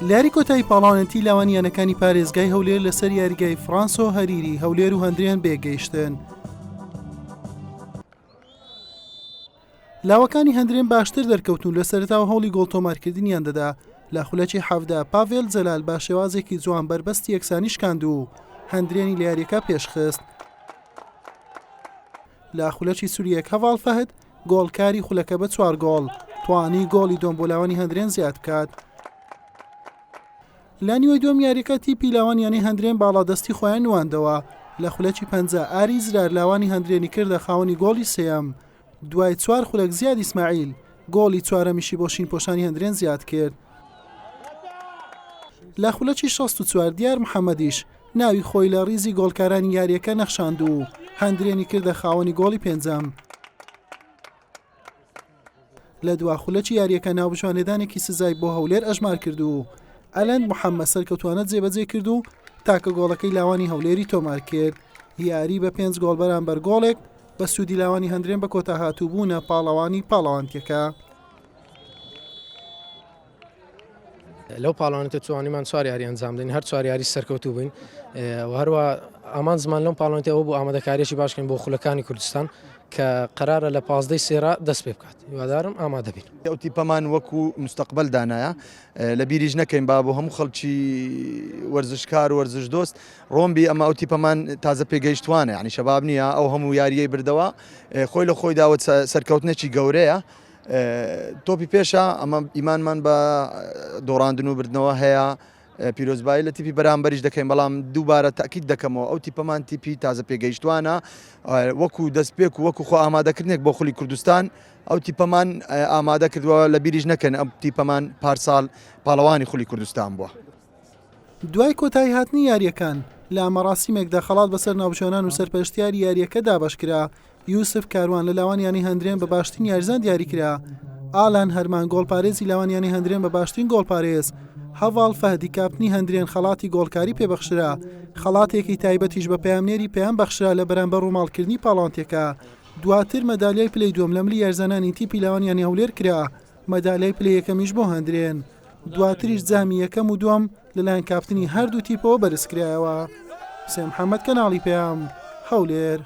لە یاری کۆتایی پاڵاوانێتی لاوانی یانەکانی پارێزگای هەولێر لەسەر یاریگای فرانسۆ هەریری هەولێر و هەندرێن بێگەیشتن. لاوەکانی هەندرێن باشتر دەرکەوتن و لە سەرەتاوە هەوڵی گۆڵ تۆمارکردنیان دەدا، لە خولەکی 17 پاڤێل جەلال بە شێوازێکی جوان بەربەستی یەکسانی شکاند و هەندرێنی لە یاریەکە پێشخست. لە خولەکی 41 هەڤاڵ فەهد گۆڵکاری خولەکە بە چوار گۆڵ توانی گۆڵی دووەم بۆ لاوانی هەندرێن زیاد بکات. لە نیوەی دووەم یاریەکە تیپی لاوان یانەی هەندرێن باڵادەستی خۆیان نواندەوە لە خولەکی 50 ئاری زرار لاوانی هەندرێنی کردە خاوەنی گۆڵی سێیەم دوای چوار خولەک زیاد ئیسماعیل گۆڵی چوارەمیشی بۆ شینپۆشانی هەندرێن زیاد کرد. لە خولەکی 64 دیار محەممەدیش ناوی خۆی لە ریزی گۆڵکارانی یارییەکە نەخشاند و هەندرێنی کردە خاوەنی گۆڵی پێنجەم. لە دوا خولەکی یارییەکە ناوبژیوان لێدانێکی سزای بۆ هەولێر ئەژمار کرد و ئەلەند محەممەد سەرکەوتوانە جێبەجێ کرد و تاکە گۆڵەکەی لاوانی هەولێری تۆمار کرد. یاری بە پێنج گۆڵ بەرامبەر گۆڵێک بە سوودی لاوانی هەندرێن بە کۆتا هات و بوونە پاڵەوانی پاڵەوانتیەکە. لەو پاڵەوانێتە توانیمان چوار یاری ئەنجام دەین هەر چوار یاری سەرکەوتوو بووین و هەروە ئامان زمان لەم پاڵەوانێتی ئەوە بوو ئامادەکاریی باشکەین بۆ خولەکانی کوردستان کە قەرارە لە پازدەی سێرا دەست پێ بکات هیوادارم ئامادە بین. ئەو تیپەمان وەکو مستەقبەل دانایە لە بیریش نەکەین با بۆ هەموو خەڵکی وەرزشکار و وەرزش دۆست ڕۆن بی ئەمە ئەو تیپەمان تازە پێگەیشتوانە یعنی شەباب نییە ئەو هەموو یاریەی بردەوە خۆی لە خۆی داوە سەرکەوتنێکی گەورەیە تۆپی پێشە ئەمە ئیمانمان بە دۆڕاندن و بردنەوە هەیە پیرۆزبایی لە تیپی بەرامبەریش دەکەین بەڵام دووبارە تاکیت دەکەمەوە ئەو تیپەمان تیپی تازە پێگەیشتوانە وەکو دەستپێک و وەکو خۆ ئامادەکردنێک بۆ خولی کوردستان ئەو تیپەمان ئامادە کردووە لە بیریش نەکەن ئەم تیپەمان پارسال پاڵەوانی خولی کوردستان بووە. دوای کۆتایی هاتنی یارییەکان، لە مەراسیمێکدا خەڵات بەسەر ناوبژیوانان و سەرپەرشتیاری یارییەکە دابەشکرا، یوسف کاروان لە لاوان یانەی هەندرێن بە باشترین یاریزان دیاریکرا، ئالان هەرمان گۆڵپارێزی لاوان یانەی هەندرێن بە باشترین گۆڵپارێز، هەڤاڵ فەهدی کاپتنی هەندرێن خەڵاتی گۆڵکاری پێبەخشرا، خەڵاتێکی تایبەتیش بە پەیامنێری پەیام بەخشرا لە بەرامبەر ڕووماڵکردنی پاڵەوانتیەکە، دواتر مەدالیای پلەی دووەم لە ملی یاریزانانی تیپی لاوان یانەی هەولێر کرا، مەدالیای پلەی یەکەمیش بۆ هەندرێن، دواتریش جامی یەکەم و دووەم لەلایەن کاپتنی هەردوو تیپەوە بەرزکرایەوە. حوسێن محەمەد، کەناڵی پەیام، هەولێر.